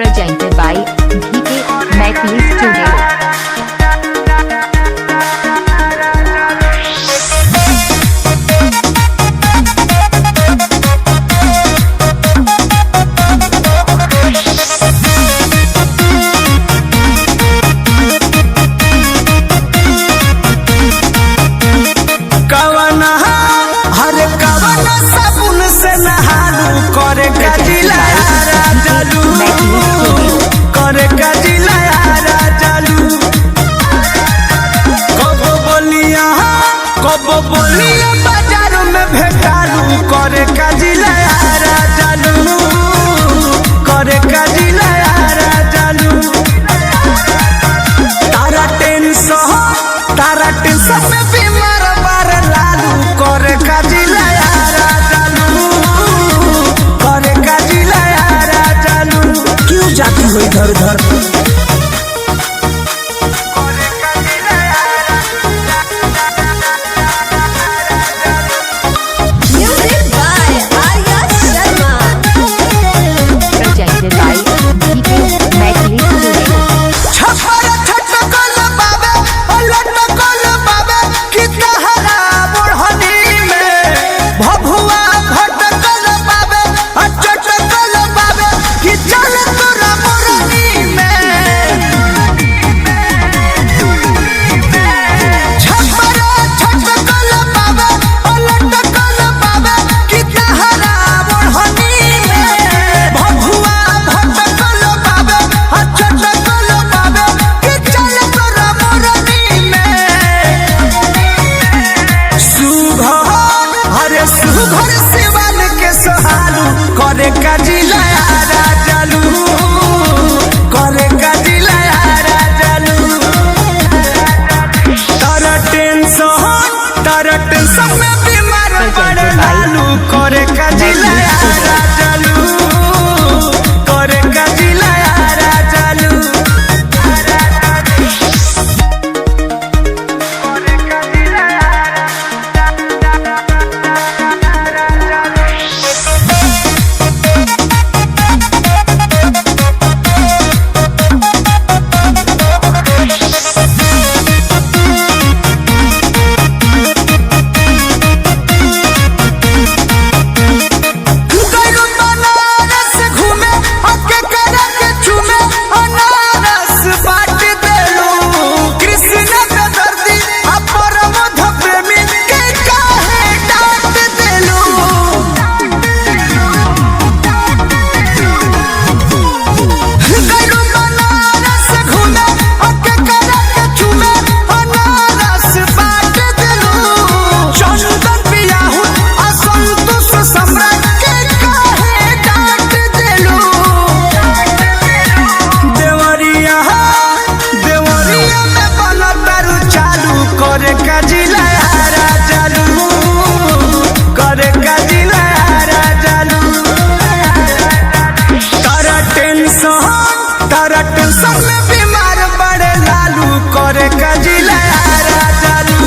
Presented by VK Maithili Studio. कवना हरे कवना साबुन से नहालू करे कजिला जालू, करे कजिला जालू। कबो बोलिया, कबो बोलिया बाजार में भेटालू, करे कजिला जालू, करे कजिला जालू। तारा टेंशन, तारा टेंशन में बीमार बार लालू, करे काजिला जालू, करे काजिला जालू। क्यों जाती हो इधर उधर? Music by Arya Sharma. Presented by VK Maithili Studio. छपर छटकल बाबे, ओ लटकल बाबे, कि तहरा बुढ़नी में भभुआ भटकल बाबे, आ चटकल बाबे, कि चल तोरा मुरनी में। छपर छटकल बाबे, ओ लटकल बाबे, कि तहरा बुढ़नी में भभुआ भटकल बाबे, आ चटकल बाबे, कि चल तोरा मुरनी में। सुघर, अरे सुघर सिवान के सोहालू, करे कजिला जालू, करे कजिला जालू। तारा टेंशन, तारा टेंशन में बीमार पड़े लालू, करे कजिला जालू, करे कजिला जालू। गइलू बनारस घूमे, अके करा के चूमे, अनारस बाट देलू। कृष्ण के दर्दी आ परमध प्रेमी के काहे डांट देलू? गइलू बनारस घूमे, अके करा के चूमे, अनारस बाट देलू। चंदन पियाहू असंतोष सम्राट के काहे डांट देलू? देवरिया, देवरिया में बनल दारू चालू, करे कजिला चालू, करे कजिला चालू। तारा टेंशन, तारा टेंशन में बीमार बड़े लालू, करे कजिला चालू,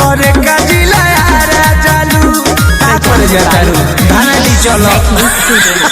करे कजिला चालू। का करे जातारू धाना ली चलो। Maithili Studio.